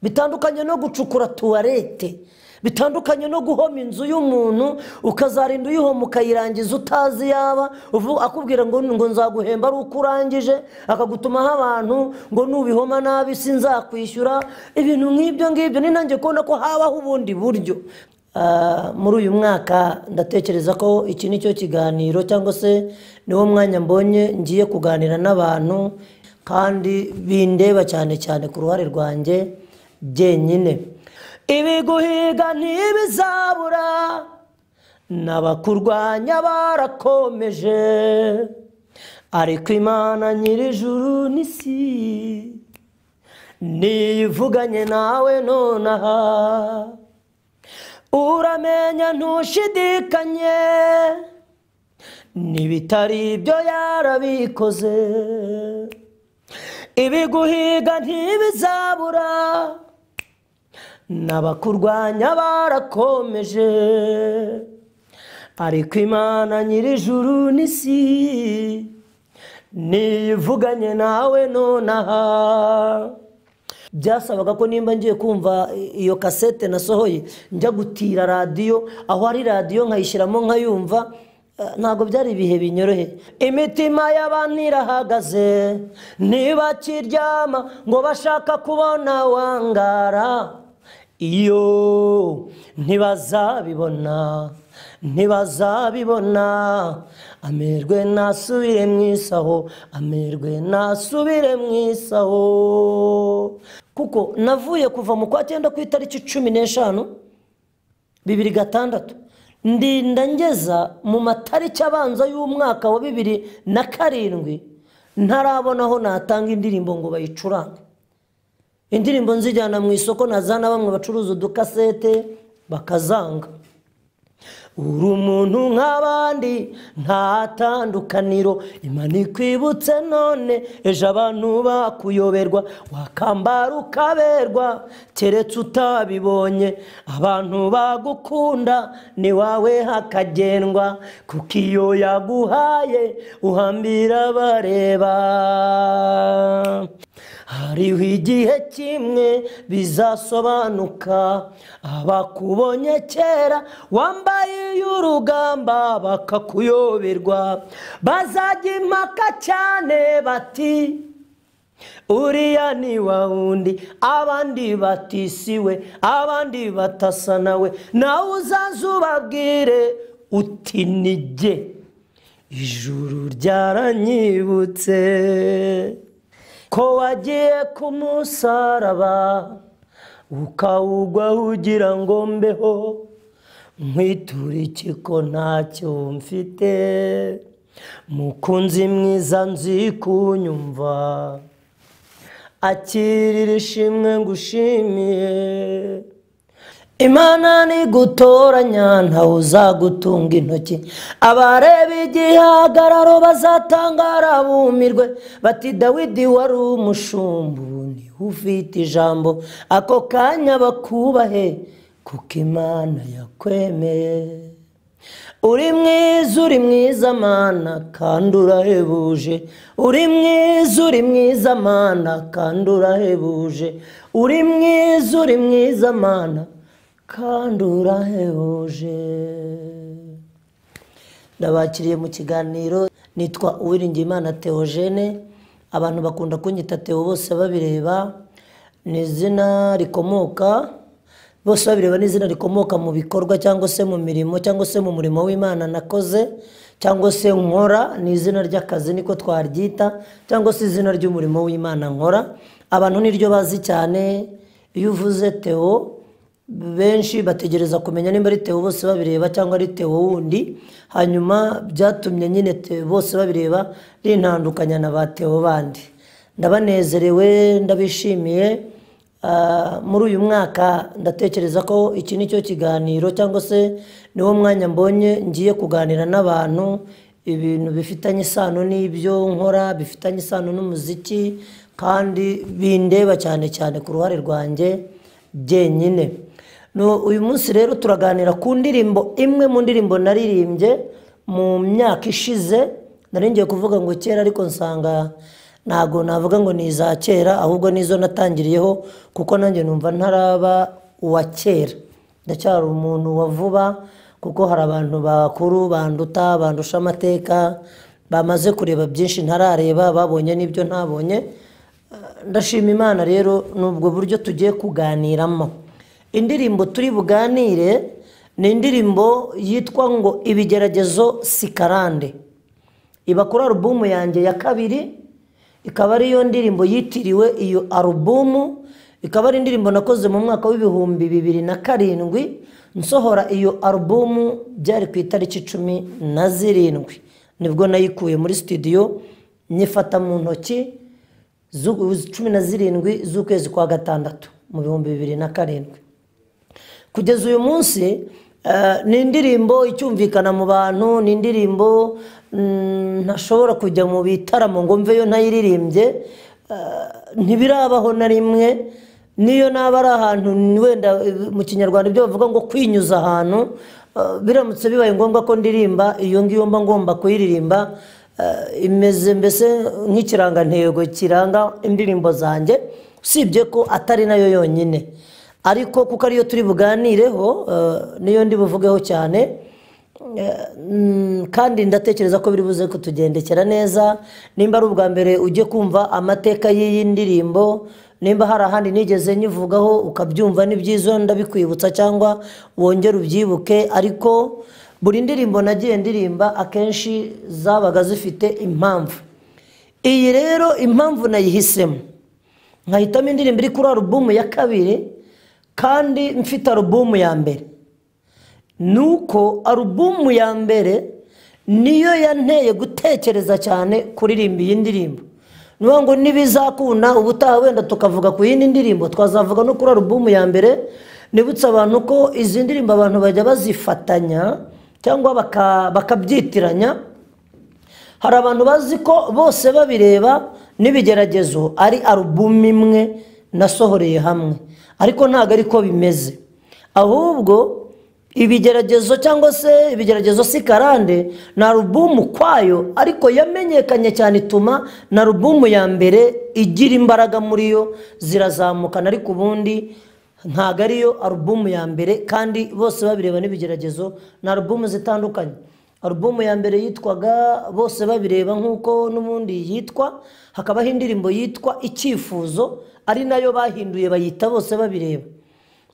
Bitandukanye no gucukura tuwarete, bitandukanye no guhoma inzu y'umuntu ukazarinda uyihoma ukayirangiza utazi yaba akubwira ngo nzaguhemba ari uko urangije, akagutumaho abantu ngo nubihoma nabi sinzakwishyura, ibintu nk'ibyo ngibyo. Ni nanjye kubona ko habaho ubundi buryo. Muri uyu mwaka ndatekereza ko iki ni cyo kiganiro cyangwa se niwo mwanya mbonye ngiye kuganira n'abantu kandi bindeba cyane cyane ku ruhare rwanjye jyenyine. Ibiguhiga ntibizabura, n'abakurwanya barakomeje, ariko Imana nyir'ijuru n'isi niyivuganye nawe nonaha. Uramenya ntushidikanye, n'ibitari ibyo yarabikoze. Ibiguhiga ntibizabura, n'abakurwanya barakomeje, ariko Imana nyir'ijuru n'isi niyivuganye nawe nonaha. Byasabaga ko nimba ngiye kumva iyo kasete nasohoye njya gutira radiyo, aho ari radiyo nkayishyiramo nkayumva. Ntabwo byari ibihe binyoroheye. Imitima y'abantu irahagaze, ntibakiryama ngo bashaka kubona wangara, iyo ntibazabibona, ntibazabibona. Amerwe nasubire mu isaho, amerwe nasubire mu isaho. Kuko navuye kuva mu kwa 9 ku itariki 15 2006 ndinda ngeza mu matariki abanza y'umwaka wa 2007 ntarabona aho natanga indirimbo ngo bayicurange. Indirimbo nzijyana mu isoko nazana bamwe bacuruza udukasete bakazanga. Uri umuntu nk'abandi nta tandukaniro, Imana ikwibutse none ejo abantu bakuyoberwa, wakambara ukaberwa keretse utabibonye. Abantu bagukunda ni wawe hakagendwa, kuko iyo yaguhaye uhambira bareba. Hariho igihe kimwe bizasobanuka, abakubonye kera wambaye y'urugamba bakakuyoberwa, bazajya impaka cyane bati uriya ni wa wundi, abandi bati siwe, abandi batasa nawe, nawe uzaza ubabwire uti ni jye, ijuru ryaranyibutse ko wagiye ku musaraba ukawugwa ugira ngo mbeho, nkwitura iki ko ntacyo mfite, mukunzi mwiza nzi kunyumva, akirira ishimwe ngushimiye. Imana nigutoranya ntawe uzagutunga intoki, abareba igihagararo bazatangara bumirwe, bati Dawidi wari umushumba niwe ufite ijambo, ako kanya bakubahe kuko Imana yakwemeye. Uri mwiza, uri mwiza Mana kandi urahebuje, uri mwiza, uri mwiza Mana kandi urahebuje, uri mwiza, uri mwiza Mana kandi urahebuje. Ndabakiriye mu kiganiro, nitwa Uwiringiyimana Theogene. Abantu bakunda kunyita Theo bose babireba, ni izina rikomoka bose babireba, ni izina rikomoka mu bikorwa cyangwa se mu mirimo cyangwa se mu murimo w'Imana nakoze cyangwa se nkora, ni izina ry'akazi niko twaryita, cyangwa se izina ry'umurimo w'Imana nkora. Abantu niryo bazi cyane. Iyo uvuze Theo benshi bategereza kumenya nimba ari Theo bose babireba cyangwa ari Theo wundi. Hanyuma byatumye nyine Theo bose babireba rintandukanya na ba Theo bandi. Ndabanezerewe, ndabishimiye. Muri uyu mwaka ndatekereza ko iki ni cyo kiganiro cyangwa se niwo mwanya mbonye ngiye kuganira n'abantu ibintu bifitanye isano n'ibyo nkora, bifitanye isano n'umuziki kandi bindeba cyane cyane ku ruhare rwanjye jyenyine. Uyu munsi rero turaganira ku ndirimbo imwe mu ndirimbo naririmbye mu myaka ishize. Nari ngiye kuvuga ngo kera, ariko nsanga Ntabwo navuga ngo ni iza kera, ahubwo nizo natangiriyeho, kuko nanjye numva ntaraba uwa kera, ndacyari umuntu wa vuba, kuko hari abantu bakuru banduta, bandusha amateka, bamaze kureba byinshi ntarareba, babonye n'ibyo ntabonye. Ndashima Imana rero n'ubwo buryo tugiye kuganiramo. Indirimbo turi buganire ni indirimbo yitwa ngo Ibigeragezo si karande, iba kuri alubumu yanjye ya kabiri, ikaba ariyo ndirimbo yitiriwe iyo alubumu, ikaba ari indirimbo nakoze mu mwaka w'2007. Nsohora iyo alubumu byari ku itariki 17, nibwo nayikuye muri studio nyifata mu ntoki 17 z'ukwezi kwa gatandatu mu 2007. Kugeza uyu munsi ni indirimbo icyumvikana mu bantu, ni indirimbo ntashobora kujya mu bitaramo ngo mveyo ntayiririmbye, ntibirabaho na rimwe. Niyo naba ari ahantu wenda mu Kinyarwanda ibyo bavuga ngo kwinyuza ahantu, biramutse bibaye ngombwa ko ndirimba iyo ngiyo mba ngomba kuyiririmba. Imeze mbese nk'ikirangantego kiranga indirimbo zanjye, usibye ko atari nayo yonyine, ariko kuko ariyo turi buganireho, niyo ndi buvugeho cyane, kandi ndatekereza ko biri buze kutugendekera neza. Nimba ari ubwa mbere ujye kumva amateka y'iyi ndirimbo, nimba hari ahandi nigeze nyivugaho ukabyumva ni byiza, ndabikwibutsa cyangwa wongere ubyibuke. Ariko buri ndirimbo nagiye ndirimba akenshi zabaga zifite impamvu. Iyi rero impamvu nayihisemo, nkahitamo indirimbo iri kuri alubumu ya kabiri kandi mfite alubumu ya mbere, nuko alubumu ya mbere niyo yanteye gutekereza cyane kuririmba iyi ndirimbo. Nuvuga ngo nibizakunda ubutaha wenda tukavuga ku yindi ndirimbo, twazavuga no kuri alubumu ya mbere. Nibutsa abantu ko izi ndirimbo abantu bajya bazifatanya cyangwa bakabyitiranya. Hari abantu bazi ko bose babireba n'ibigeragezo ari alubumu imwe nasohoreye hamwe, ariko ntabwo ariko bimeze. Ahubwo ibigeragezo cyangwa se ibigeragezo si karande na alubumu kwayo, ariko yamenyekanye cyane ituma na alubumu ya mbere igira imbaraga muri yo zirazamukana, ariko ubundi ntabwo ariyo alubumu ya mbere. Kandi bose babireba n'ibigeragezo na alubumu zitandukanye. Alubumu ya mbere yitwaga bose babireba nk'uko n'ubundi yitwa, hakabaho indirimbo yitwa Icyifuzo, ari nayo bahinduye bayita bose babireba.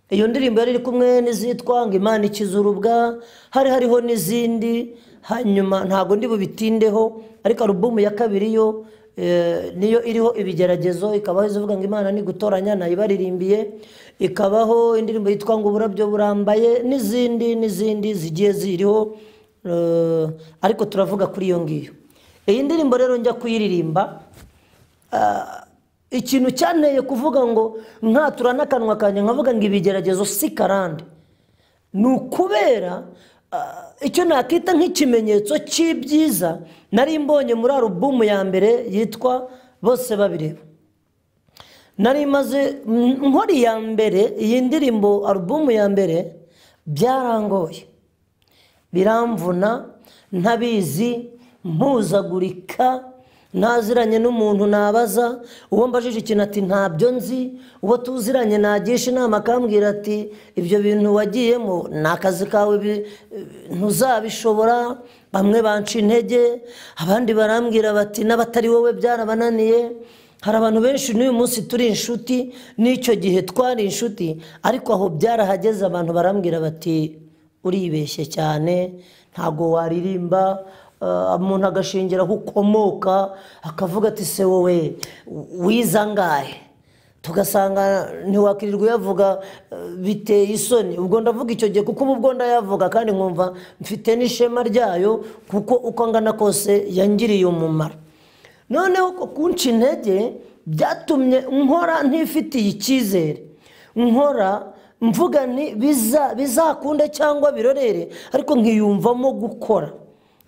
Iyo ndirimbo yari iri kumwe n'izitwa ngo Imana ikiza urubwa, hari hariho n'izindi, hanyuma ntago ndi bubitindeho. Ariko alubumu ya kabiri yo niyo iriho ibigeragezo, ikabaho izivuga ngo Imana ni gutoranya nayibaririmbiye, ikabaho indirimbo yitwa ngo Uburabyo burambaye, n'izindi n'izindi zigiye ziriho, ariko turavuga kuri iyo ngiyo. Iyi ndirimbo rero njya kuyiririmba, ikintu cyanteye kuvuga ngo nkatura n'akanwa kanjye nkavuga ngo ibigeragezo si karande, ni ukubera icyo nakita nk'ikimenyetso cy'ibyiza nari mbonye muri alubumu ya mbere yitwa Bose Babireba. Nari maze nkora iya mbere, iyi ndirimbo alubumu ya mbere byarangoye, biramvuna, ntabizi, mpuzagurika, ntaziranye n'umuntu nabaza, uwo mbajije ikintu ati ntabyo nzi, uwo tuziranye nagisha inama akambwira ati ibyo bintu wagiyemo ni akazi kawe ntuzabishobora. Bamwe banca intege, abandi barambwira bati n'abatari wowe byarabananiye. Hari abantu benshi n'uyu munsi turi inshuti, n'icyo gihe twari inshuti, ariko aho byarahageze abantu barambwira bati uribeshye cyane, ntago waririmba. Umuntu agashingira aho ukomoka akavuga ati se wowe wize angahe, tugasanga ntiwakirirwa uyavuga, biteye isoni. Ubwo ndavuga icyo gihe kuko ubu ubwo ndayavuga kandi nkumva mfite n'ishema ryayo, kuko uko angana kose yangiriye umumaro. Noneho kunca intege byatumye nkora ntifitiye icyizere, nkora mvuga nti bizakunde cyangwa birorere, ariko nkiyumvamo gukora,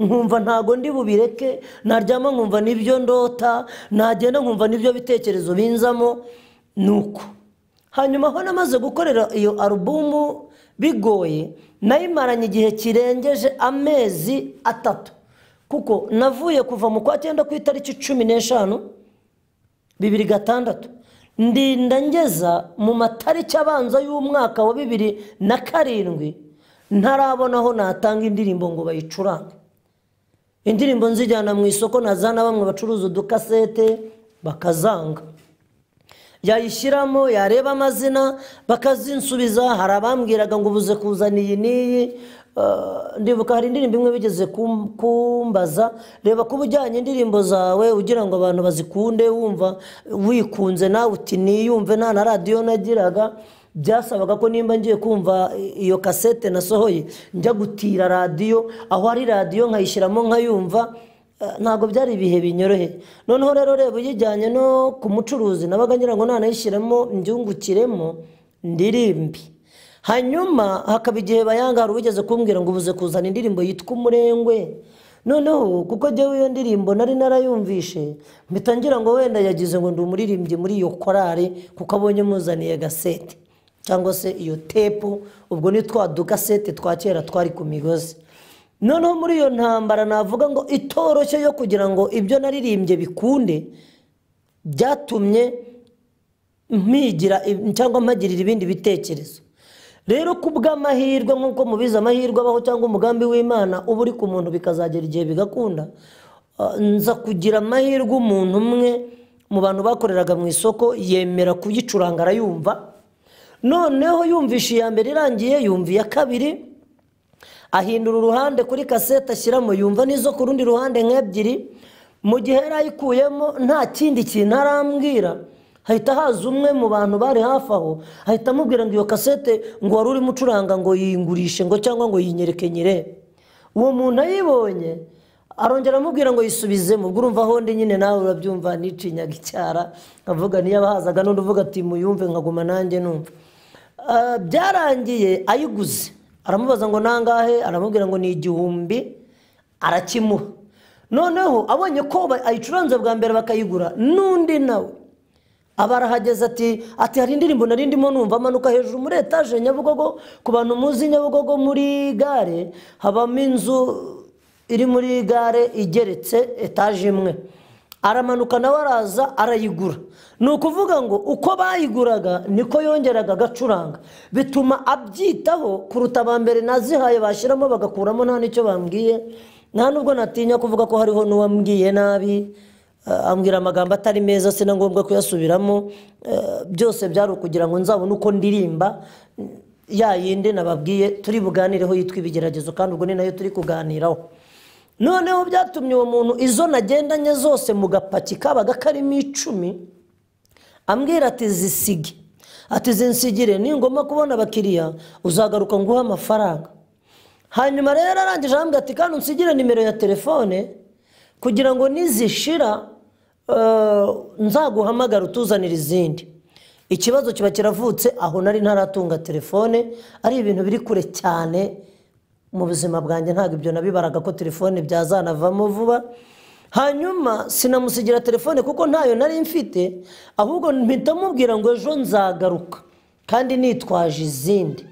nkumva ntago ndi bubireke, naryama nkumva nibyo ndota, nagenda nkumva nibyo bitekerezo binzamo. Nuko hanyuma aho namaze gukorera iyo alubumu bigoye, nayimaranye igihe kirengeje amezi 3, kuko navuye kuva mu kwa 9 ku itariki 15 2006 ndinda ngeza mu matariki abanza y'umwaka wa 2007 ntarabona aho natanga indirimbo ngo bayicurange. Indirimbo nzijyana mu isoko nazana bamwe bacuruza udukasete bakazanga, yayishyiramo yareba amazina bakazinsubiza. Hari abambwiraga ngo ubuze kuzana iyi n'iyi. Ndibuka hari indirimbo imwe bigeze kumbaza, reba kuba ujyanye indirimbo zawe ugira ngo abantu bazikunde, wumva wikunze nawe uti niyumve, nta na radiyo nagiraga. Byasabaga ko nimba ngiye kumva iyo kasete nasohoye njya gutira radiyo, aho ari radiyo nkayishyiramo nkayumva. Ntabwo byari ibihe binyoroheye. Noneho rero reba uyijyanye no ku mucuruzi, nabaga ngira ngo nanayishyiramo mbyungukiremo ndirimbi. Hanyuma hakaba igihe bayanga, hari uwigeze kumbwira ngo ubuze kuzana indirimbo yitwa Umurengwe. Noneho kuko jyewe iyo ndirimbo nari narayumvishe, mpita ngira ngo wenda yagize ngo ndi umuririmbyi muri iyo korari kuko abonye muzaniye gasete cyangwa se iyo tepu, ubwo ni twa dugasete twa kera twari ku migozi. Noneho muri iyo ntambara navuga ngo itoroshye yo kugira ngo ibyo naririmbye bikunde, byatumye mpigira cyangwa mpagirira ibindi bitekerezo. Rero kubw'amahirwe, nk'uko mubizi amahirwe abaho cyangwa umugambi w'Imana uba uri ku muntu bikazagera igihe bigakunda, nza kugira amahirwe umuntu umwe mu bantu bakoreraga mu isoko yemera kuyicuranga arayumva. Noneho yumvishe iya mbere irangiye, yumva iya kabiri, ahindura uruhande kuri kasete ashyiramo, yumva n'izo ku rundi ruhande nk'ebyiri. Mu gihe yari ayikuyemo nta kindi kintu arambwira, hahita haza umwe mu bantu bari hafi aho, ahita amubwira ngo iyo kasete ngo wari urimo ucuranga ngo yingurishe ngo cyangwa ngo yinyereke nyire. Uwo muntu ayibonye arongera amubwira ngo yisubizemo. Ubwo urumva aho ndi nyine nawe urabyumva, nicinyaga icyara nkavuga niyo abahazaga n'undi uvuga ati muyumve, nkaguma nanjye numva. Byarangiye ayiguze, aramubaza ngo nangahe, aramubwira ngo ni 1000, arakimuha. Noneho abonye ko ayicuranze bwa mbere bakayigura, n'undi nawe aba arahageze ati hari indirimbo nari ndimo numva. Amanuka hejuru muri etaje Nyabugogo, ku bantu muzi Nyabugogo muri gare habamo inzu iri muri gare igeretse etaje imwe, aramanuka nawe araza arayigura. Ni ukuvuga ngo uko bayiguraga niko yongeraga agacuranga, bituma abyitaho kuruta aba mbere nazihaye bashyiramo bagakuramo nta n'icyo bambwiye. Nta nubwo natinya kuvuga ko hariho n'uwambwiye nabi, ambwira amagambo atari meza, sina ngombwa kuyasubiramo. Byose byari ukugira ngo nzabone uko ndirimba ya yindi nababwiye turi buganireho yitwa Ibigeragezo, kandi ubwo ni nayo turi kuganiraho. Noneho byatumye uwo muntu izo nagendanye zose mu gapaki kabaga karimo 10, ambwira ati zisige, ati zinsigire ningoma kubona abakiriya uzagaruka nguha amafaranga. Hanyuma rero arangije arambwira ati kandi unsigire nimero ya telefone kugira ngo nizishira nzaguhamagara utuzanira izindi. Ikibazo kiba kiravutse aho nari ntaratunga telefone, ari ibintu biri kure cyane mu buzima bwanjye, ntabwo ibyo nabibaraga ko telefone byazanavamo vuba. Hanyuma sinamusigira telefone kuko ntayo nari mfite, ahubwo mpita mubwira ngo ejo nzagaruka kandi nitwaje izindi.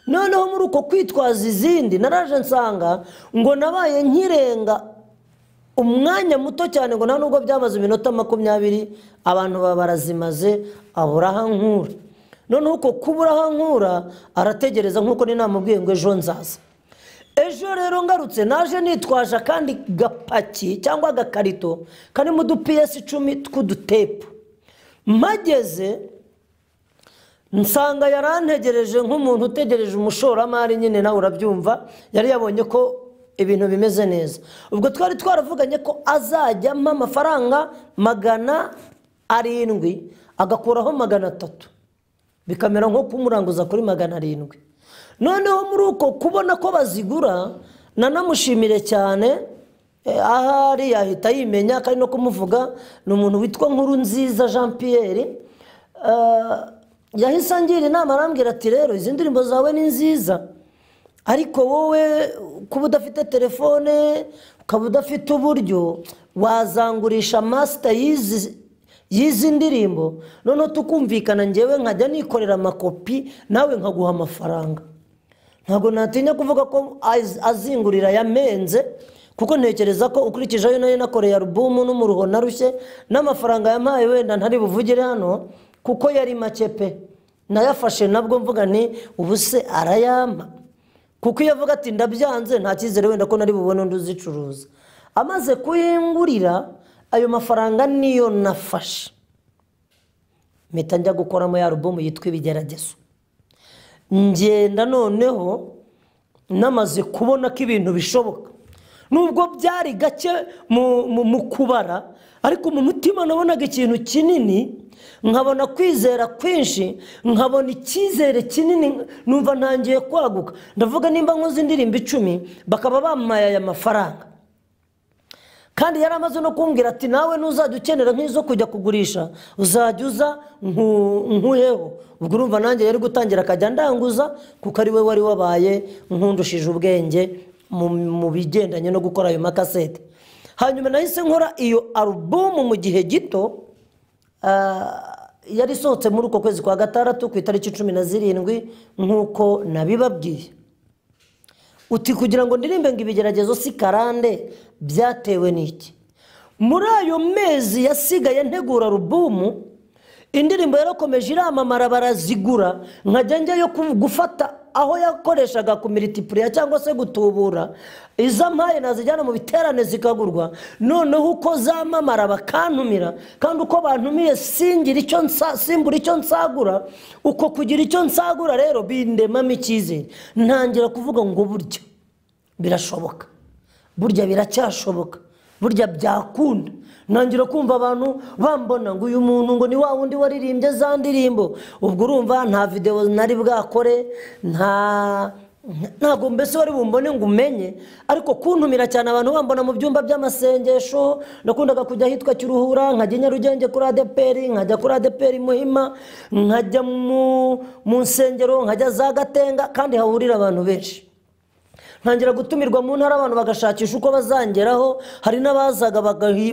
Noneho muri uko kwitwaza izindi naraje nsanga ngo nabaye nkirenga umwanya muto cyane, ngo nta nubwo byamaze iminota 20 abantu barazimaze, abura nkura. Noneho uko kubura nkura arategereza nkuko ni namubwiye ngo ejo nzaza. Ejo rero ngarutse naje nitwaje kandi gapaki cyangwa agakarito karimo udu PS 10 tw'udutepu. Mpageze nsanga yarantegereje nk'umuntu utegereje umushoramari nyine, nawe urabyumva, yari yabonye ko ibintu bimeze neza. Ubwo twari twaravuganye ko azajya ampa amafaranga 700 agakuraho 300, bikamera nko kumuranguza kuri 700. Noneho muri uko kubona ko bazigura, nanamushimire cyane, ahari yahita yimenya kandi no kumuvuga, ni umuntu witwa Nkurunziza Jean Pierre. Yahise angira inama arambwira ati rero izi ndirimbo zawe ni nziza, ariko wowe kuba udafite telefone ukaba udafite uburyo wazangurisha master y'izi ndirimbo, noneho tukumvikana njyewe nkajya nikorera amakopi nawe nkaguha amafaranga. Ntabwo natinya kuvuga ko azingurira yamenze, Kuko ntekereza ko ukurikije ayo nari nakoreye alubumu n'umuruho narushye n'amafaranga yampaye, wenda ntari buvugire hano kuko yari make pe, nayafashe nabwo mvuga nti ubu se arayampa, kuko iyo avuga ati ndabyanze nta cyizere wenda ko nari bubone undi uzicuruza. Amaze kuyingurira ayo mafaranga niyo nafashe mpita njya gukoramo ya alubumu yitwa Ibigeragezo. Ngenda noneho namaze kubona ko ibintu bishoboka, nubwo byari gake mu kubara, ariko mu mutima nabonaga ikintu kinini, nkabona kwizera kwinshi, nkabona icyizere kinini, numva ntangiye kwaguka. Ndavuga nimba nkoze indirimbo 10 bakaba bampaye aya mafaranga, kandi yari amaze no kumbwira ati nawe ntuzajya ukenera nk'izo kujya kugurisha, uzajya uza nkuheho. Ubwo urumva nanjye yari gutangira akajya ndanguza, kuko ari we wari wabaye nkundushije ubwenge mu bigendanye no gukora ayo makasete. Hanyuma nahise nkora iyo alubumu mu gihe gito, yari isohotse muri uko kwezi kwa 6 ku itariki 17 nk'uko nabibabwiye. Uti kugira ngo ndirimbe ngo Ibigeragezo si karande byatewe n'iki? Muri ayo mezi yasigaye ntegura alubumu, indirimbo yarakomeje iramamara, barazigura, nkajya njyayo gufata aho yakoreshaga ku multiplier cyangwa se gutubura, izo mpaye nazijyana mu biterane zikagurwa. Noneho uko zamamara bakantumira, kandi uko bantumiye singira icyo simbura icyo nsagura, uko kugira icyo nsagura rero bindemamo icyizere, ntangira kuvuga ngo burya birashoboka, burya biracyashoboka, burya byakunda. Ntangira kumva abantu bambona ngo uyu muntu ngo ni wa wundi waririmbye za ndirimbo. Ubwo urumva nta video nari bwakore, ntabwo mbese wari bumbone ngo umenye, ariko kuntumira cyane abantu bambona mu byumba by'amasengesho. Nakundaga kujya ahitwa Kiruhura, nkajya Nyarugenge kuri ADPR, nkajya kuri ADPR Muhima, nkajya mu nsengero, nkajya za Gatenga, kandi hahurira abantu benshi. Ntangira gutumirwa mu ntara, abantu bagashakisha uko bazangeraho. Hari n'abazaga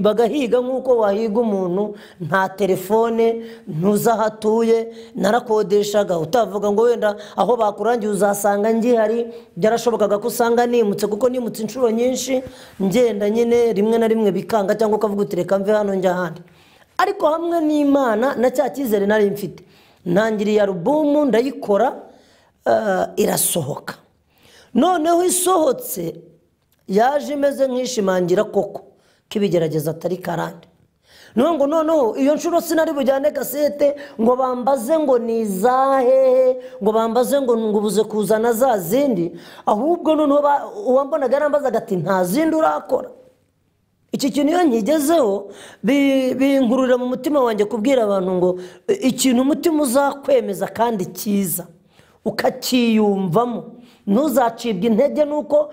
bagahiga nk'uko wahiga umuntu, nta telefone, ntuza aho atuye, narakodeshaga, utavuga ngo wenda aho bakurangiye uzasanga ngihari. Byarashobokaga ko usanga nimutse, kuko nimutse inshuro nyinshi ngenda nyine rimwe na rimwe bikanga, cyangwa ukavuga uti reka mve hano njya ahandi. Ariko hamwe n'Imana na cya cyizere nari mfite, ntangiriye alubumu ndayikora, irasohoka. Noneho isohotse yaje imeze nk'ishimangira koko ko Ibigeragezo atari karande. Ngo noneho iyo nshuro sinari bujyane kasete ngo bambaze ngo ni izahehe, ngo bambaze ngo ngubuze kuzana za zindi, ahubwo noneho uwambonaga yarambazaga ati nta zindi urakora. Iki kintu iyo nkigezeho binkururira mu mutima wanjye kubwira abantu ngo ikintu umutima uzakwemeza kandi cyiza ukakiyumvamo, ntuzacibwe intege nuko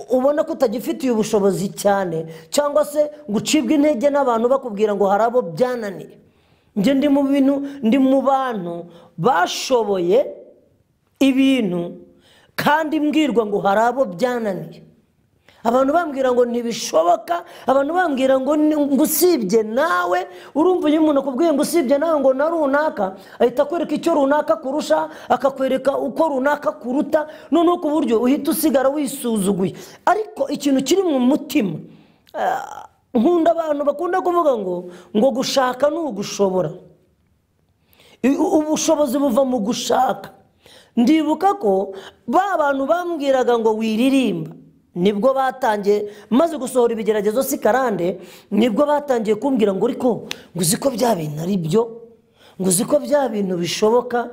ubona ko utagifitiye ubushobozi cyane, cyangwa se ngo ucibwe intege n'abantu bakubwira ngo hari abo byananiye. Njye ndi mu bintu, ndi mu bantu bashoboye ibintu kandi mbwirwa ngo hari abo byananiye. Abantu bambwira ngo ntibishoboka, abantu bambwira ngo usibye nawe. Urumva iyo umuntu akubwiye ngo usibye nawe ngo na runaka, ahita akwereka icyo runaka kurusha, akakwereka uko runaka kuruta, noneho ku buryo uhita usigara wisuzuguye. Ariko ikintu kiri mu mutima, nkunda abantu bakunda kuvuga ngo gushaka ni ugushobora, ubushobozi buva mu gushaka. Ndibuka ko ba bantu bambwiraga ngo wiririmba, nibwo batangiye maze gusohora Ibigeragezo si karande, nibwo batangiye kumbwira ngo ariko ngo uzi ko bya bintu ari byo, ngo uzi ko bya bintu bishoboka,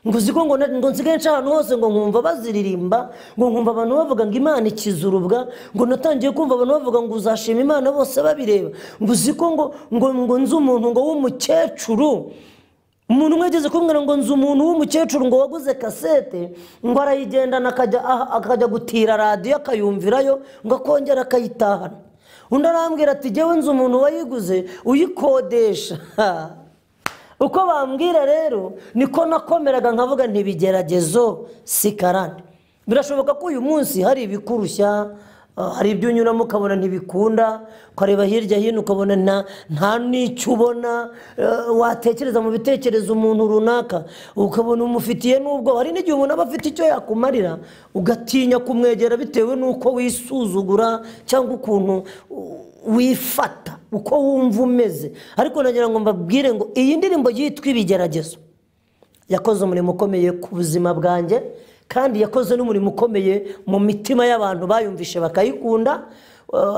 ngo uzi ko ngo nsigaye nca ahantu hose ngo nkumva baziririmba, ngo nkumva abantu bavuga ngo Imana ikiza urubwa, ngo natangiye kumva abantu bavuga ngo uzashima Imana bose babireba, ngo uzi ko ngo nzi umuntu ngo w'umukecuru. Umuntu umwe ageze kumbwira ngo nzi umuntu w'umukecuru ngo waguze kasete, ngo arayigendana akajya gutira radiyo akayumvirayo, ngo akongera akayitahana. Undi arambwira ati jyewe nzi umuntu wayiguze uyikodesha. Uko bambwira rero niko nakomeraga nkavuga nti Ibigeragezo si karande. Birashoboka ko uyu munsi hari ibikurushya, Hari ibyo unyuramo ukabona ntibikunda, ukareba hirya hino ukabona nta n'icyo ubona, watekereza mu bitekerezo umuntu runaka ukabona umufitiye n'ubwo. Hari n'igihe umuntu aba afite icyo yakumarira ugatinya kumwegera bitewe n'uko wisuzugura cyangwa ukuntu wifata, uko wumva umeze. Ariko nagira ngo mbabwire ngo iyi ndirimbo yitwa Ibigeragezo yakoze umurimo ukomeye ku buzima bwanjye, kandi yakoze n'umurimo ukomeye mu mitima y'abantu bayumvishe bakayikunda.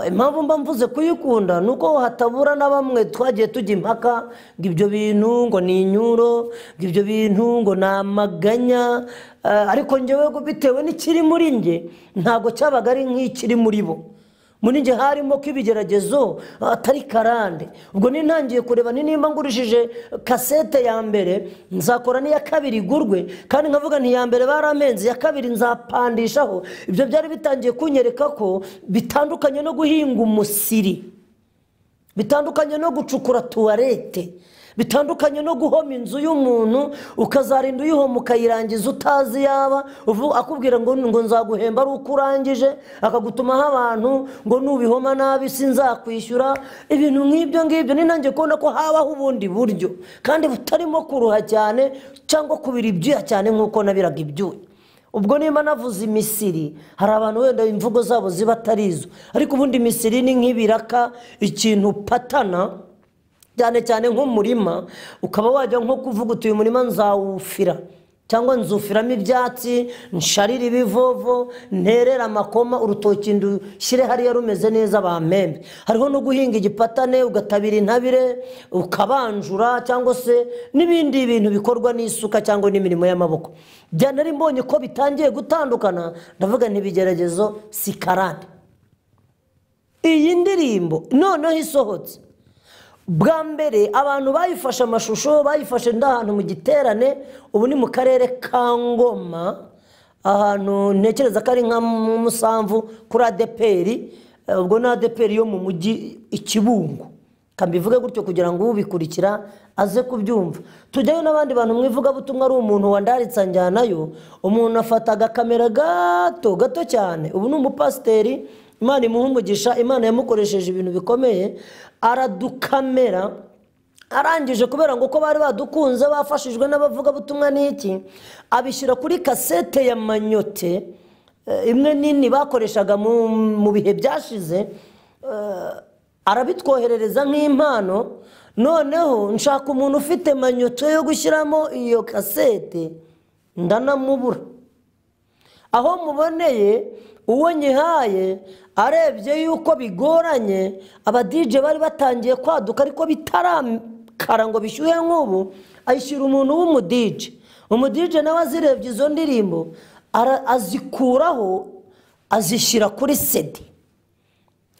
Impamvu mba mvuze kuyikunda ni uko hatabura na bamwe twagiye tujya impaka ngo ibyo bintu ngo ni inyuro, ngo ibyo bintu ngo ni amaganya, ariko njyewe bitewe n'ikiri muri njye ntabwo cyabaga ari nk'ikiri muri bo. Muri njye harimo ko ibigeragezo atari karande. Ubwo nintangiye kureba ni nimba ngurishije kasete ya mbere nzakora n'iya kabiri igurwe, kandi nkavuga nti ya mbere baramenze, iya kabiri nzapandishaho. Ibyo byari bitangiye kunyereka ko bitandukanye no guhinga umusiri, bitandukanye no gucukura tuwarete, bitandukanye no guhoma inzu y'umuntu ukazarinda uyihoma ukayirangiza utazi yaba akubwira ngo nzaguhemba ari uko urangije, akagutumaho abantu ngo nubihoma nabi sinzakwishyura. Ibintu nk'ibyo ngibyo nintangiye kubona ko habaho ubundi buryo kandi butarimo kuruha cyane cyangwa kubira ibyuya cyane nk'uko nabiraga ibyuya. Ubwo nimba navuze imisiri, hari abantu wenda imvugo zabo ziba atari izo, ariko ubundi imisiri ni nk'ibiraka, ikintu patana cyane cyane nk'umurima, ukaba wajya nko kuvuga uti uyu murima nzawufira cyangwa nzufiramo ibyatsi, nsharire ibivovo, nterere amakoma, urutoki ndushyire hariya rumeze neza bampembe. Hariho no guhinga igipatane ugatabira intabire ukabanjura, cyangwa se n'ibindi bintu bikorwa n'isuka cyangwa n'imirimo y'amaboko. Nari mbonye ko bitangiye gutandukana, ndavuga nti ibigeragezo si karande. Iyi ndirimbo noneho isohotse bwa mbere abantu bayifashe amashusho, bayifashe ndahantu mu giterane, ubu ni mu karere ka Ngoma, ahantu ntekereza ko ari nka Musamvu kuri ADPR, ubwo ni ADPR yo mu mujyi Ikibungo. Kambivuge gutyo kugira ngo ubikurikira aze kubyumva. Tujyayo n'abandi bantu mu ivugabutumwa, ari umuntu wandaritse njyanayo, umuntu afata agakamera gato gato cyane, ubu ni umupasiteri, Imana imuha umugisha, Imana yamukoresheje ibintu bikomeye, aradukamera. Arangije kubera ngo uko bari badukunze bafashijwe n'abavugabutumwa n'iki, abishyira kuri kasete ya manyote imwe nini bakoreshaga mu bihe byashize, arabitwoherereza nk'impano. Noneho nshaka umuntu ufite manyote yo gushyiramo iyo kasete, ndanamubura. Aho muboneye uwo nyihaye arebye yuko bigoranye, aba DJ bari batangiye kwaduka ariko bitarakara ngo bishyuhe nk'ubu, ayishyira umuntu w'umu DJ. Umu DJ nawe azirebye izo ndirimbo azikuraho azishyira kuri CD,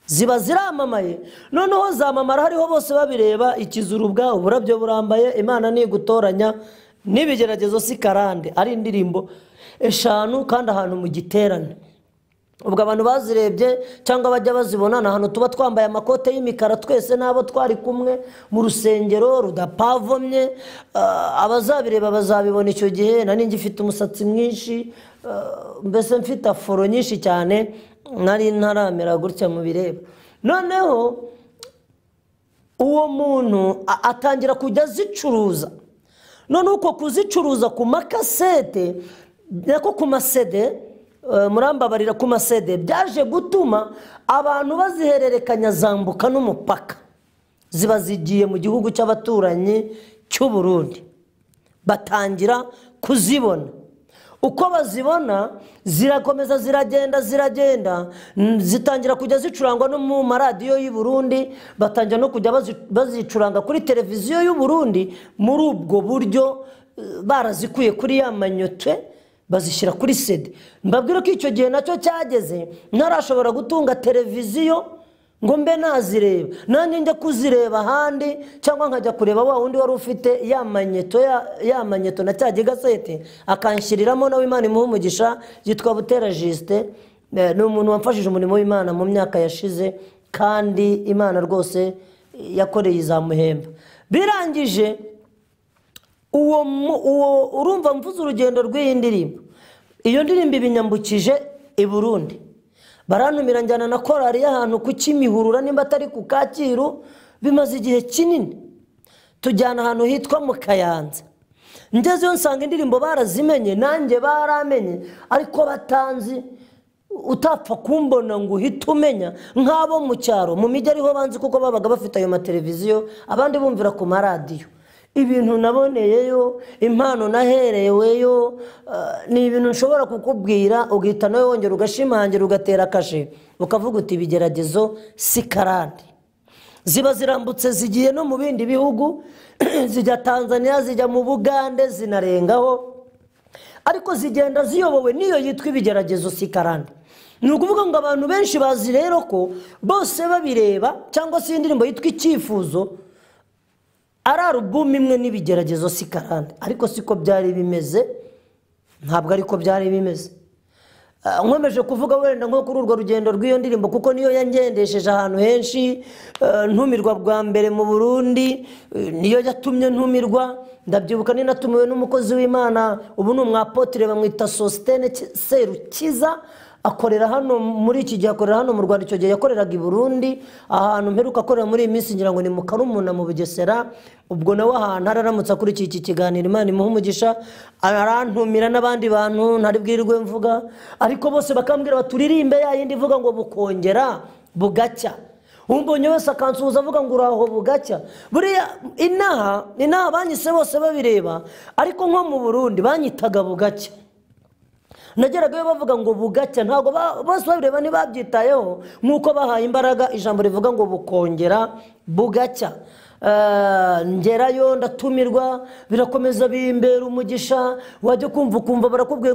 ziba ziramamaye. Noneho zamamara hariho bose babireba, ikizurubwa uburabyo burambaye, Imana nigutoranya, n'ibigeragezo si karande, ari indirimbo 5 kandi ahantu mu giterane. Ubwo abantu bazirebye cyangwa bajya bazibona, ni ahantu tuba twambaye amakote y'imikara twese n'abo twari kumwe mu rusengero rudapavomye. Abazabireba bazabibona icyo gihe. Nari ngifite umusatsi mwinshi, mbese mfite aforo nyinshi cyane, nari ntaramera gutya mu bireba. Noneho uwo muntu atangira kujya azicuruza. None uko kuzicuruza ku makasete, nako ku masede, murambabarira, ku masede, byaje gutuma abantu bazihererekanya zambuka n'umupaka, ziba zigiye mu gihugu cy'abaturanyi cy'u Burundi, batangira kuzibona. Uko bazibona zirakomeza ziragenda ziragenda, zitangira kujya zicurangwa no mu maradiyo y'u Burundi, batangira no kujya bazicuranga kuri televiziyo y'u Burundi. Muri ubwo buryo barazikuye kuri ya manyote bazishyira kuri CD. Mbabwira ko icyo gihe nacyo cyageze ntarashobora gutunga televiziyo ngo mbe nazireba, nanjye njya kuzireba ahandi, cyangwa nkajya kureba wa wundi wari ufite ya manyeto ya manyeto na cya gigasete akanshyiriramo, nawe Imana imuha umugisha, yitwa Butera Justin. Ni umuntu wamfashije umurimo w'Imana mu myaka yashize, kandi Imana rwose yakoreye izamuhemba. Birangije uwo urumva mvuze urugendo rw'iyi ndirimbo, iyo ndirimbo ibinyambukije i Burundi. Barantumira njyana na korari y'ahantu ku Kimihurura, nimba atari ku Kacyiru, bimaze igihe kinini. Tujyana ahantu hitwa mu Kayanza. Ngezeyo nsanga indirimbo barazimenye, nanjye baramenye, ariko batanzi. Utapfa kumbona ngo uhite umenya nk'abo mu cyaro, mu mijyi ariho banzi kuko babaga bafite ayo mateleviziyo, abandi bumvira ku maradiyo. Ibintu naboneyeyo, impano nahereweyo, ni ibintu nshobora kukubwira ugahita nawe wongera ugashimangira ugatera kashe, ukavuga uti ibigeragezo si karande. Ziba zirambutse zigiye no mu bindi bihugu, zijya Tanzania, zijya mu Bugande, zinarengaho, ariko zigenda ziyobowe niyo yitwa ibigeragezo si karande. Ni ukuvuga ngo abantu benshi bazi rero ko bose babireba, cyangwa se indirimbo yitwa Icyifuzo ari alubumu imwe n'ibigeragezo si karande, ariko siko byari bimeze, ntabwo ariko byari bimeze. Nkomeje kuvuga wenda nko kuri urwo rugendo rw'iyo ndirimbo, kuko niyo yangendesheje ahantu henshi. Ntumirwa bwa mbere mu Burundi, niyo yatumye ntumirwa. Ndabyibuka ni natumiwe n'umukozi w'Imana, ubu ni umwapotire, bamwita Sostene Serukiza, akorera hano muri iki gihe, akorera hano mu Rwanda. Icyo gihe yakoreraga i Burundi, ahantu mperuka akorera muri iyi minsi ngira ngo ni mu Karumuna mu Bugesera. Ubwo nawe ahantu araramutse akurikiye iki kiganiro, Imana imuhe umugisha, arantumira n'abandi bantu ntari bwirirwe mvuga, ariko bose bakambwira baturirimbe ya yindi ivuga ngo bukongera bugacya. Umbonye wese akansuhuza avuga ngo uraho bugacya. Buriya inaha banyise bose babireba, ariko nko mu Burundi banyitaga bugacya. Nageragayo bavuga ngo bugacya, ntabwo bose babireba ntibabyitayeho nk'uko bahaye imbaraga ijambo rivuga ngo bukongera bugacya. Ngerayo ndatumirwa, birakomeza bimbera umugisha. Wajya kumva ukumva barakubwiye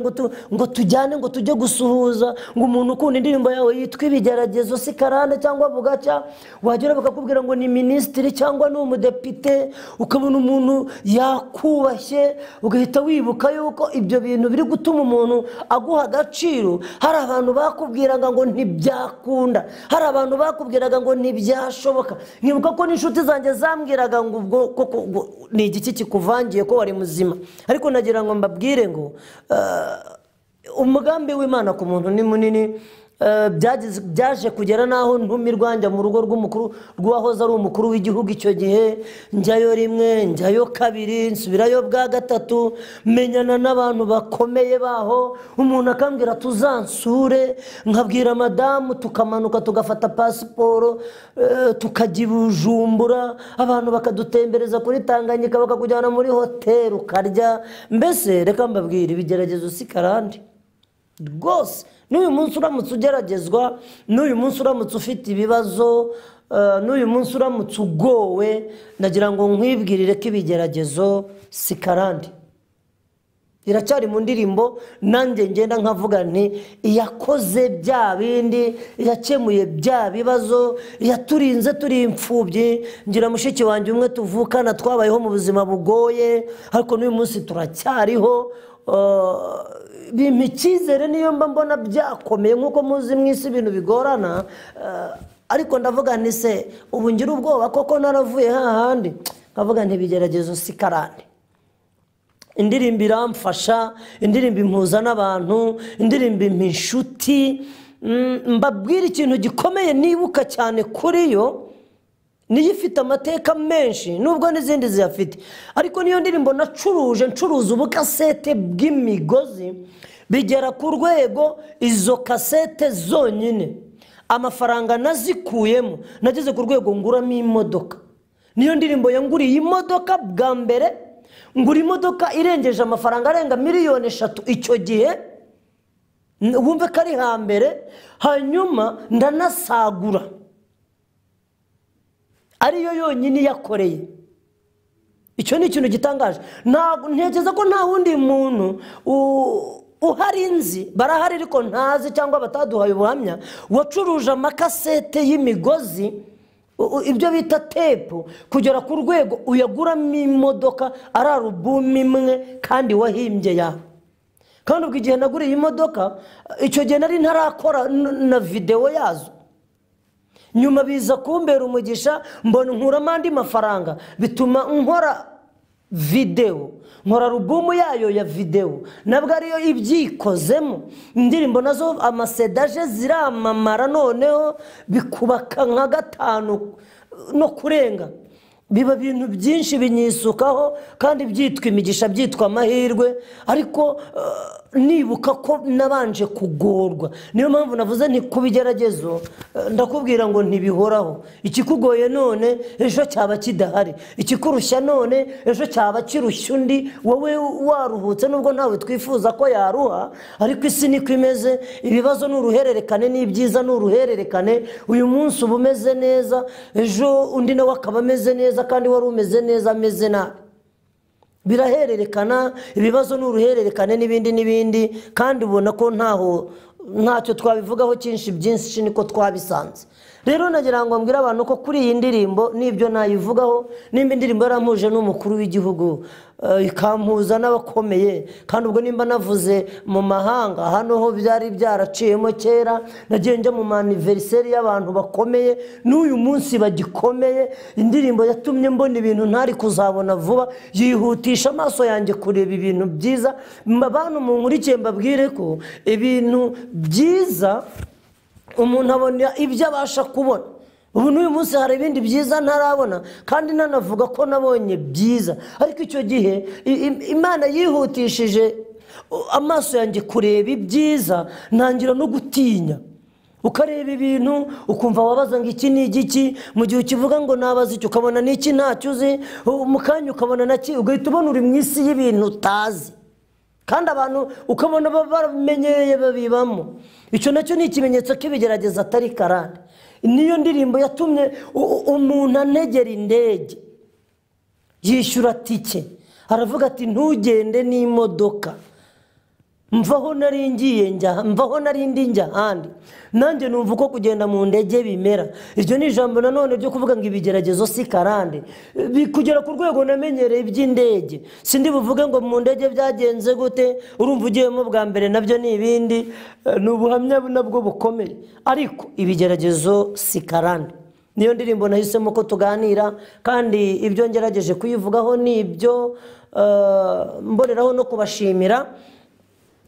ngo tujyane, ngo tujye gusuhuza, ngo umuntu ukunda indirimbo yawe yitwa ibigeragezo si karande cyangwa bugacya. Wagera bakakubwira ngo ni minisitiri cyangwa ni umudepite, ukabona umuntu yakubashye, ugahita wibuka yuko ibyo bintu biri gutuma umuntu aguha agaciro. Hari abantu bakubwiraga ngo ntibyakunda, hari abantu bakubwiraga ngo ntibyashoboka. Nkibuka ko n'inshuti zanjye zambwiraga ngo ubwo koko ni igiki kikuvangiye ko wari muzima. Ariko nagira ngo mbabwire ngo umugambi w'Imana ku muntu ni munini. Byaje kugera naho ntumirwa njya mu rugo rw'umukuru, rw'uwahoze ari umukuru w'igihugu icyo gihe. Njyayo rimwe, njyayo kabiri, nsubirayo bwa gatatu, menyana n'abantu bakomeye baho. Umuntu akambwira tuzansure, nkabwira madamu, tukamanuka tugafata pasiporo, tukajya i Bujumbura, abantu bakadutembereza kuri Tanganyika, bakakujyana muri hoteli ukarya. Mbese reka mbabwire, ibigeragezo si karande rwose. N'uyu munsi uramutse ugeragezwa, n'uyu munsi uramutse ufite ibibazo, n'uyu munsi uramutse ugowe, ndagira ngo nkwibwirire ko ibigeragezo si karande. Iracyari mu ndirimbo, nanjye ngenda nkavuga nti iyakoze bya bindi, iyakemuye bya bibazo, iyaturinze turi imfubyi. Ngira mushiki wanjye umwe tuvukana twabayeho mu buzima bugoye, ariko n'uyu munsi turacyariho. Bimpa icyizere niyo mba mbona byakomeye, nk'uko muzi mu isi ibintu bigorana, ariko ndavuga nti se ubu ngira ubwoba koko naravuye hahandi, nkavuga nti ibigeragezo si karande. Indirimbo iramfasha, indirimbo impuza n'abantu, indirimbo impa inshuti. Mbabwira ikintu gikomeye nibuka cyane kuri yo, niyo ifite amateka menshi nubwo n'izindi ziyafite, ariko niyo ndirimbo nacuruje, ncuruza ubukasete bw'imigozi, bigera ku rwego izo kasete zonyine amafaranga nazikuyemo, nageze ku rwego nguramo imodoka. Niyo ndirimbo yanguriye imodoka bwa mbere, ngura imodoka irengeje amafaranga arenga 3 miliyoni icyo gihe, wumve ko ari hambere. Hanyuma ndanasagura, ariyo yonyine yakoreye. Icyo ni ikintu gitangaje. Ntekereza ko nta wundi muntu uhari nzi, barahari ariko ntazi cyangwa bataduhaye ubuhamya, wacuruje amakasete y'imigozi, ibyo bita tepu, kugera ku rwego uyaguramo imodoka ari alubumu imwe kandi wahimbye yawe. Kandi ubwo igihe naguriye imodoka, icyo gihe nari ntarakora na videwo yazo. Nyuma biza kumbera umugisha, mbona nkuramo andi mafaranga, bituma nkora videwo, nkora alubumu yayo ya videwo, nabwo ariyo ibyikozemo. Indirimbo nazo amasedaje ziramamara, noneho bikubaka nka 5 no kurenga. Biba ibintu byinshi binyisukaho kandi byitwa imigisha, byitwa amahirwe, ariko nibuka ko nabanje kugorwa. Niyo mpamvu navuze nti kubigeragezo ndakubwira ngo ntibihoraho. Ikikugoye none ejo cyaba kidahari, ikikurushya none ejo cyaba kirushya undi, wowe waruhutse nubwo ntawe twifuza ko yaruha, ariko isi niko imeze. Ibibazo ni uruhererekane n'ibyiza ni uruhererekane. Uyu munsi uba umeze neza, ejo undi nawe akaba ameze neza, kandi wari umeze neza ameze nabi. Birahererekana, ibibazo ni uruhererekane n'ibindi n'ibindi, kandi ubona ko ntaho ntacyo twabivugaho cyinshi, byinshi niko twabisanze. Rero nagira ngo mbwire abantu ko kuri iyi ndirimbo nibyo nayivugaho, nimba indirimbo yarampuje n'umukuru w'igihugu, ikampuza n'abakomeye, kandi ubwo nimba navuze mu mahanga, hano ho byari byaraciyemo kera, nagiye njya mu anniversaire y'abantu bakomeye n'uyu munsi bagikomeye. Indirimbo yatumye mbona ibintu ntari kuzabona vuba, yihutisha amaso yanjye kureba ibintu byiza. Abantu munkurikiye mbabwire ko ibintu byiza umuntu abona ibyo abasha kubona. Ubu n'uyu munsi hari ibindi byiza ntarabona, kandi nanavuga ko nabonye byiza, ariko icyo gihe Imana yihutishije amaso yanjye kureba ibyiza, ntangira no gutinya. Ukareba ibintu ukumva wabaza ngo iki ni igiki, mu gihe ukivuga ngo nabaza icyo ukabona n'iki ntacyo uzi, mu kanya ukabona naki, ugahita ubona uri mu isi y'ibintu utazi, kandi abantu ukabona bamenyereye babibamo. Icyo nacyo ni ikimenyetso k'ibigerageza atari karande. Niyo ndirimbo yatumye umuntu anegera indege, yishyura tike, aravuga ati ntugende n'imodoka, mvaho nari ngiye njya, mvaho nari ndi njya ahandi. Nanjye numva uko kugenda mu ndege bimera. Iryo ni ijambo nanone ryo kuvuga ngo ibigeragezo si karande. Kugera ku rwego namenyereye iby'indege, sindi buvuge ngo mu ndege byagenze gute, urumva ugiyemo bwa mbere nabyo ni ibindi, ni ubuhamya nabwo bukomeye, ariko ibigeragezo si karande. Niyo ndirimbo nahisemo ko tuganira, kandi ibyo ngerageje kuyivugaho ni ibyo mboneraho no kubashimira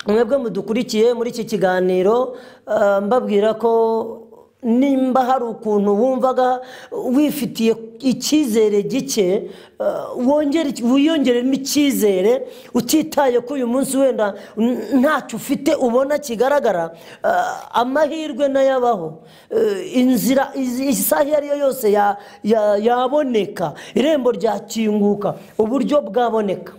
mwebwe mudukurikiye muri iki kiganiro. Mbabwira ko nimba hari ukuntu wumvaga wifitiye icyizere gike, wiyongeremo icyizere, utitaye ko uyu munsi wenda ntacyo ufite ubona kigaragara. Amahirwe nayabaho, inzira isaha iyo ariyo yose yaboneka, irembo ryakinguka, uburyo bwaboneka.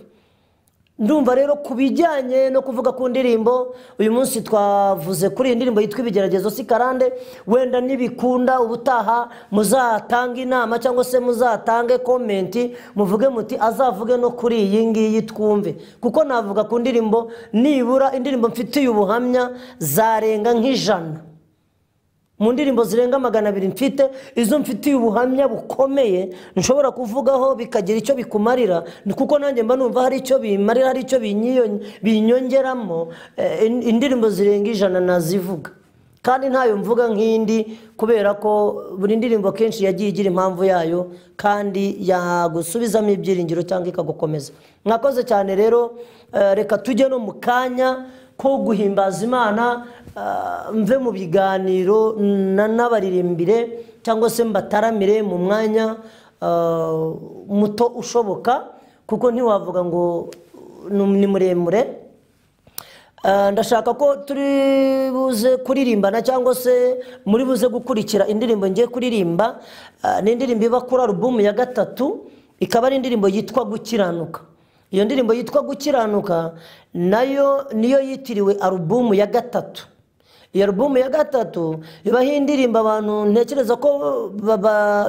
Ndumva rero kubijyanye no kuvuga ku ndirimbo, uyu munsi twavuze kuri iyi ndirimbo yitwa Ibigeragezo si karande. Wenda nibikunda ubutaha muzatanga inama cyangwa se muzatange komenti, muvuge muti azavuge no kuri iyi ngiyi twumve, kuko navuga ku ndirimbo nibura indirimbo mfitiye ubuhamya zarenga nk'ijana. Mu ndirimbo zirenga 200 mfite, izo mfitiye ubuhamya bukomeye nshobora kuvugaho bikagira icyo bikumarira, kuko nanjye mba numva hari icyo bimarira, hari icyo binyongeramo. Indirimbo zirenga 100 nazivuga, kandi ntayo mvuga nk'indi, kubera ko buri ndirimbo kenshi yagiye igira impamvu yayo, kandi yagusubizamo ibyiringiro cyangwa ikagukomeza. Mwakoze cyane rero, reka tujye no mu kanya ko guhimbaza Imana, mve mu biganiro n'abaririmbire cyangwa se mbataramire mu mwanya muto ushoboka, kuko ntiwavuga ngo ni muremure. Ndashaka ko turi buze kuririmbana cyangwa se muri buze gukurikira indirimbo ngiye kuririmba. Ni indirimbo iba kuri alubumu ya 3, ikaba ari indirimbo yitwa Gukiranuka. Iyo ndirimbo yitwa Gukiranuka nayo niyo yitiriwe alubumu ya 3. Iyo alubumu ya 3 ibaho indirimbo abantu ntekereza ko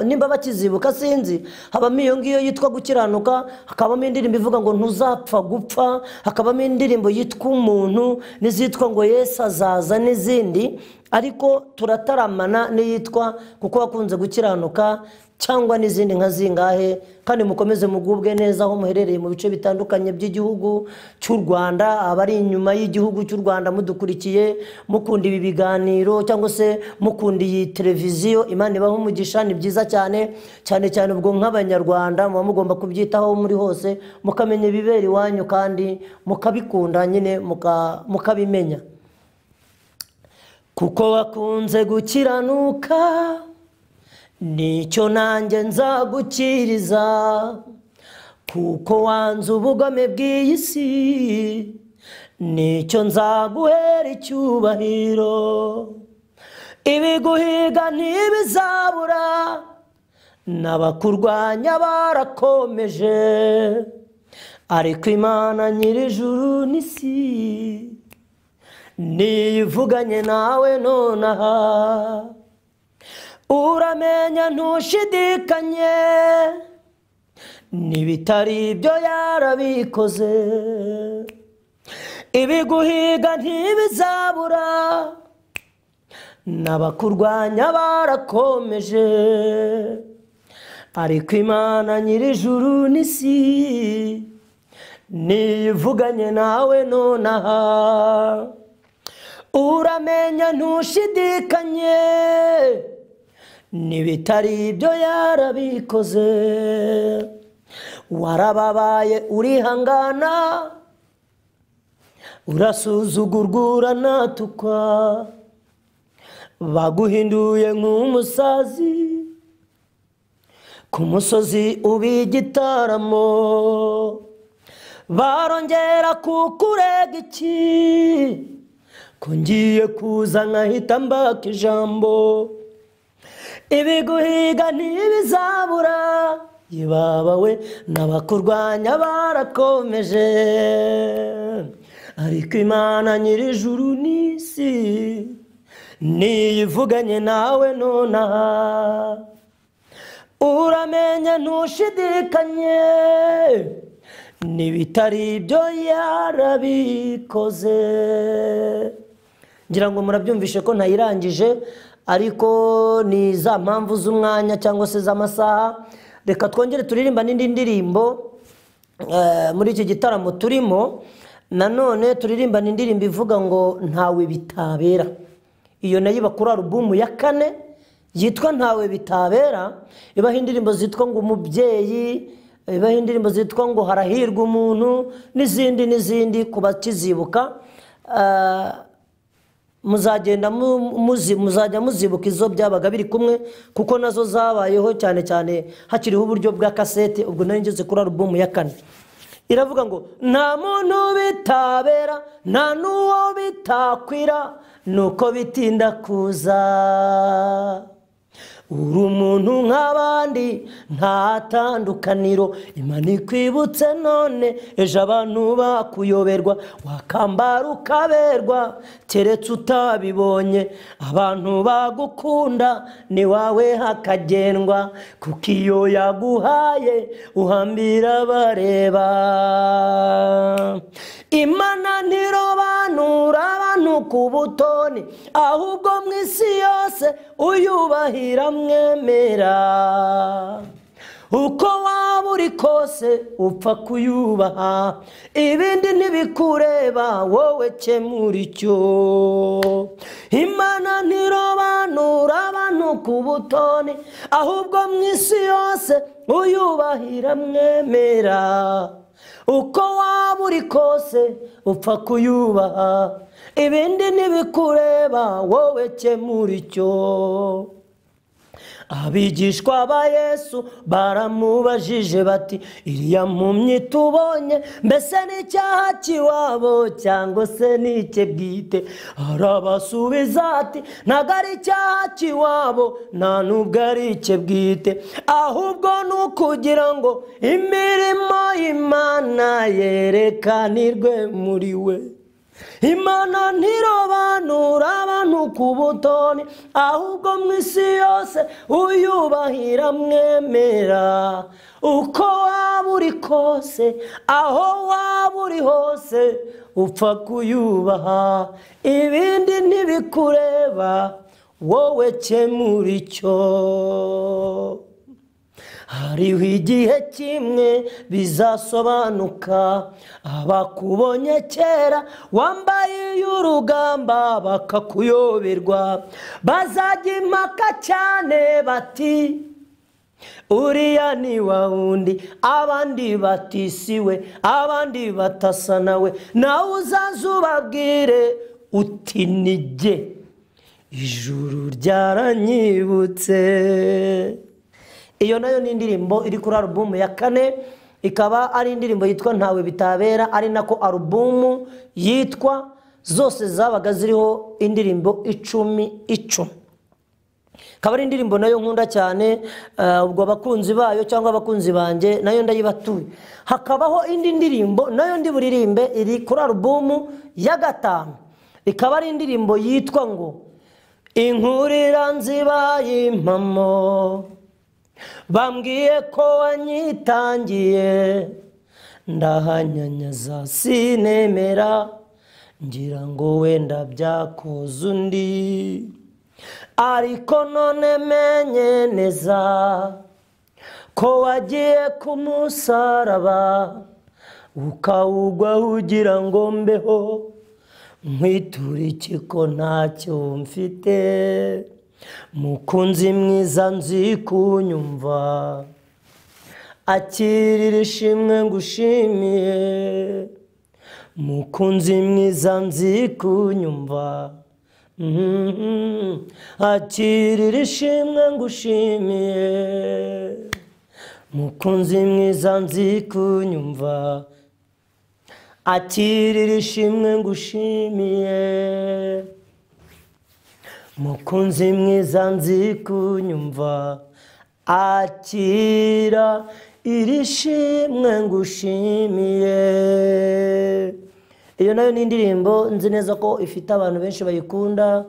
nimba bakizibuka sinzi, habamo iyo ngiyo yitwa Gukiranuka, hakabamo indirimbo ivuga ngo ntuzapfa gupfa, hakabamo indirimbo yitwa Umuntu, n'izitwa ngo Yesu azaza n'izindi. Ariko turataramana n'iyitwa kuko wakunze gukiranuka cyangwa n'izindi nka zingahe. Kandi mukomeze mugubwe neza aho muherereye mu bice bitandukanye by'igihugu cy'u Rwanda, abari inyuma y'igihugu cy'u Rwanda mudukurikiye, mukunda ibi biganiro cyangwa se mukunda iyi televiziyo, Imana ibahe umugisha. Ni byiza cyane cyane cyane ubwo nk'abanyarwanda muba mugomba kubyitaho muri hose, mukamenya ibibera iwanyu kandi mukabikunda nyine mukabimenya. Kuko wakunze gukiranuka nicyo nanjye nzagukiriza, kuko wanze ubugome bw'iyi si nicyo nzaguhera icyubahiro. Ibiguhiga ntibizabura n'abakurwanya barakomeje, ariko Imana nyir'ijuru n'isi niyivuganye nawe nonaha. Uramenya ntushidikanye n'ibitari ibyo yarabikoze, ibiguhiga ntibizabura n'abakurwanya barakomeje, ariko Imana nyir'ijuru n'isi niyivuganye nawe nonaha. Uramenya ntushidikanye n'ibitari ibyo yarabikoze, warababaye urihangana, urasuzugurwa uranatukwa, baguhinduye nk'umusazi ku musozi uba igitaramo, barongera kukurega iki ko ngiye kuza nkahita mbaka ijambo. Ibiguhiga ntibizabura yibabawe n'abakurwanya barakomeje, ariko Imana nyir'ijuru n'isi niyivuganye nawe nonaha. Uramenya ntushidikanye n'ibitari ibyo yarabikoze. Ngira ngo murabyumvishe ko ntayirangije, ariko ni za mpamvu z'umwanya cyangwa se z'amasaha. Reka twongere turirimba n'indi ndirimbo muri iki gitaramo turimo. Nanone turirimba n'indirimbo ivuga ngo ntawe bitabera. Iyo nayo iba kuri alubumu ya 4 yitwa Ntawe Bitabera. Ibaho indirimbo zitwa ngo umubyeyi, ibaho indirimbo zitwa ngo harahirwa umuntu, n'izindi n'izindi ku bakizibuka. Muzagenda muzajya muzibuka izo byabaga biri kumwe, kuko nazo zabayeho cyane cyane hakiriho uburyo bwa kasete. Ubwo nari ngeze kuri alubumu ya 4. Iravuga ngo nta muntu bitabera nta n'uwo bitakwira, nuko bitinda kuza. Uri umuntu nk'abandi nta tandukaniro, Imana ikwibutse none ejo abantu bakuyoberwa, wakambara ukaberwa keretse utabibonye. Abantu bagukunda ni wawe hakagendwa, kuko iyo yaguhaye uhambira bareba. Imana ntirobanura abantu ku butoni, ahubwo mu isi yose uyubahira mwemera. Uko waba uri kose upfa kuyubaha, ibindi ntibikureba wowe kemura icyo. Imana ntirobanura abantu ku butoni, ahubwo mu isi yose uyubahira mwemera. Uko waba uri kose upfa kuyubaha, ibindi ntibikureba wowe kemura icyo. Abigishwa ba Yesu baramubajije bati iriya mpumyi tubonye mbese ni icyaha cy'iwabo cyangwa se ni icye bwite? Arabasubiza ati ntabwo ari icyaha cy'iwabo nta nubwo ari icye bwite, ahubwo ni ukugira ngo imirimo y'Imana yerekanirwe muri we. Imana ntirobanura abantu ku butoni, ahubwo mu isi yose uyubahira mwemera. Uko waba uri kose, aho waba uri hose, upfa kuyubaha, ibindi ntibikureba, wowe kemura icyo. Hariho igihe kimwe bizasobanuka, abakubonye kera wambaye urugamba bakakuyoberwa, bazajya impaka cyane bati uriya ni wa wundi, abandi bati siwe, abandi batasa nawe, nawe uzaza ubabwire uti ni jye, ijuru ryaranyibutse. Iyo nayo ni indirimbo iri kuri alubumu ya 4, ikaba ari indirimbo yitwa Ntawe Bitabera, ari nako alubumu yitwa. Zose zabaga ziriho indirimbo 10 10. Ikaba ari indirimbo nayo nkunda cyane, ubwo abakunzi bayo cyangwa abakunzi banjye nayo ndayibatuye. Hakabaho indi ndirimbo nayo ndi buririmbe iri kuri alubumu ya 5, ikaba ari indirimbo yitwa ngo Inkurira nzibaye impamo, bambwiye ko wanyitangiye, ndahanyanyaza sinemera, ngira ngo wenda byakoze undi, ariko none menye neza ko wagiye ku musaraba, ukawugwa ugira ngo mbeho, nkwitura iki ko ntacyo mfite. Mukunzi mwiza nzi kunyumva, akirira ishimwe ngushimiye. Mukunzi mwiza nzi kunyumva, akirira ishimwe ngushimiye. Mukunzi mwiza nzi kunyumva, akirira ishimwe ngushimiye. Mukunzi mwiza nzi kunyumva, akira iri shimwe ngushimiye. Iyo nayo ni indirimbo nzi neza ko ifite abantu benshi bayikunda,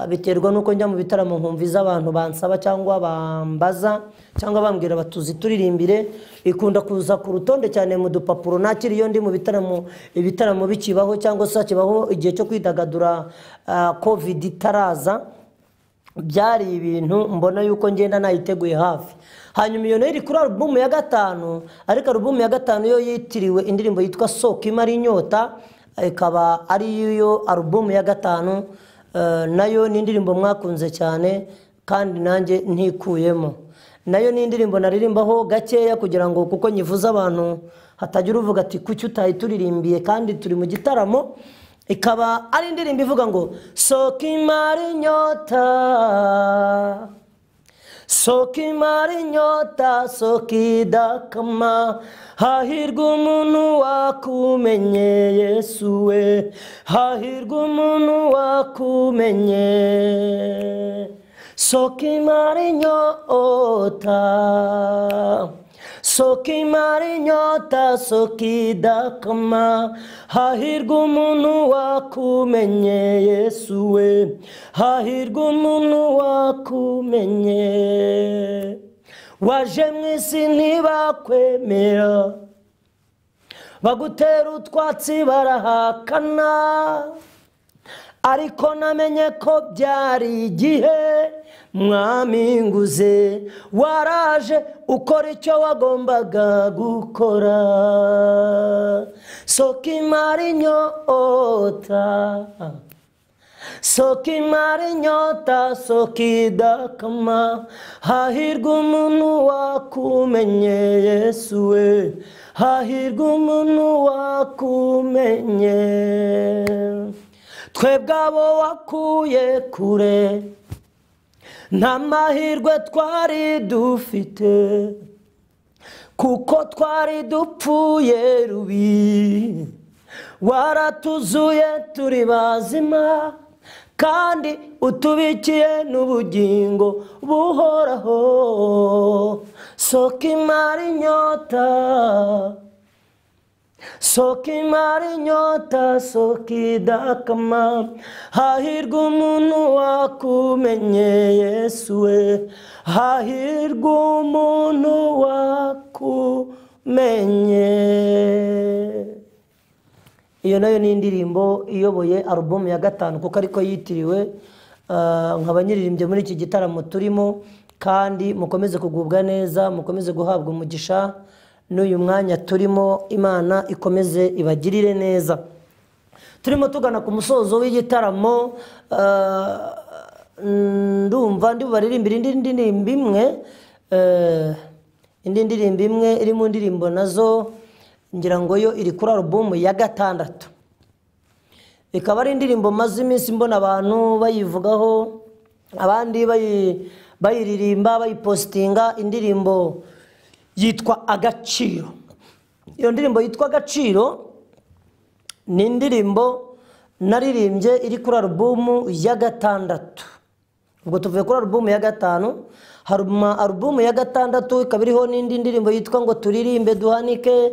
biterwa nuko njya mu bitaramo nkumviza abantu bansaba cyangwa bambaza cyangwa bambwira batuzi turirimbire. Ikunda kuza ku rutonde cyane mu dupapuro nakiri iyo ndi mu bitaramo, ibitaramo bikibaho cyangwa se kibaho igihe cyo kwidagadura, COVID itaraza, byari ibintu mbona yuko ngenda nayiteguye hafi. Hanyuma iyo nayo iri kuri alubumu ya 5, ariko alubumu ya 5 yo yitiriwe indirimbo yitwa Soko Imara Inyota, ikaba ari yo alubumu ya 5. Nayo ni indirimbo mwakunze cyane kandi nanjye ntikuyemo. Nayo ni indirimbo naririmbaho gakeya kugira ngo kuko nyivuza abantu hatagira uvuga ati kuki utayituririmbiye kandi turi mu gitaramo. Ikaba ari indirimbo ivuga ngo Soko imara inyota, soko imara inyota, soko idakama, hahirwa umuntu wakumenye Yesu we, hahirwa umuntu wakumenye. Soko imara inyota, soko imara inyota, soko idakama, hahirwa umuntu wakumenye Yesu we, hahirwa umuntu wakumenye. Waje mu isi ntibakwemera, bagutera utwatsi barahakana, ariko namenye ko byari igihe mwami nguze, waraje ukora icyo wagombaga gukora. Soko imara inyota, soko imara inyota, soko idakama, hahirwa umuntu wakumenye Yesu we, hahirwa umuntu wakumenye. Twebwe abo wakuye kure, nta mahirwe twari dufite, kuko twari dupfuye rubi, waratuzuye turi bazima, kandi utubikiye n'ubugingo buhoraho. Soko imara inyota, Soko imara inyota, soko idakama, hahirwa umuntu wakumenye Yesu we, hahirwa umuntu wakumenye. Iyo nayo ni indirimbo iyoboye alubumu ya 5 kuko ariko yitiriwe, nkaba nyiririmbye muri iki gitaramo turimo. Kandi mukomeze kugubwa neza, mukomeze guhabwa umugisha n'uyu mwanya turimo, Imana ikomeze ibagirire neza. Turimo tugana ku musozo w'igitaramo, ndumva ndi bubaririmbire indi ndirimbo imwe, indi ndirimbo imwe iri mu ndirimbo nazo ngira ngo yo iri kuri alubumu ya 6. Ikaba ari indirimbo maze iminsi mbona abantu bayivugaho, abandi bayiririmba, bayipostinga. Indirimbo yitwa Agaciro. Iyo ndirimbo yitwa Agaciro ni indirimbo naririmbye iri kuri alubumu ya 6. Ubwo tuvuye kuri alubumu ya 5, haruma alubumu ya 6 ikaba iriho n'indi ndirimbo yitwa ngo Turirimbe Duhanike,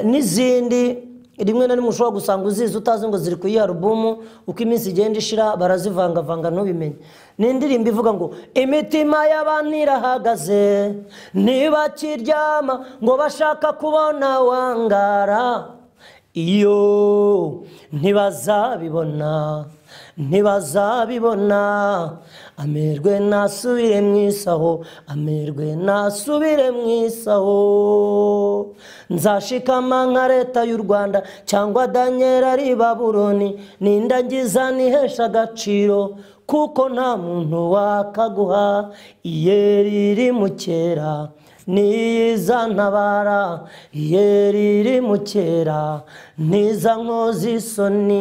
n'izindi rimwe na rimwe ushobora gusanga uzizi utazi ngo ziri kuyi alubumu, uko iminsi igenda ishira barazivangavanga ntubimenye. Ni indirimbo ivuga ngo imitima y'abantu irahagaze, ntibakiryama ngo bashaka kubona wangara, iyo ntibazabibona, ntibazabibona, amerwe nasubire mu isaho, amerwe nasubire mu isaho, nzashikama nka leta y'u Rwanda cyangwa Daniel ari Babuloni, nindangiza nihesha agaciro kuko nta muntu wakaguha, iyeri iri mu kera niza ntabara, iyeri iri mu kera niza nkoza isoni,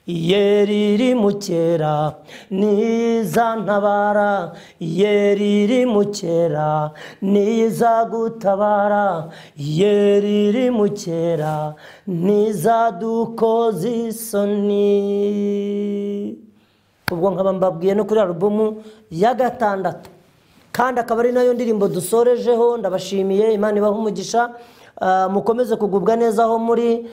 iyeri iri mu kera niza ntabara, iyeri iri mu kera niza gutabara, iyeri iri mu kera niza dukoza isoni. Ubwo nkaba mbabwiye no kuri alubumu ya 6, kandi akaba ari nayo ndirimbo dusorejeho. Ndabashimiye, Imana ibahe umugisha, mukomeze kugubwa neza aho muri.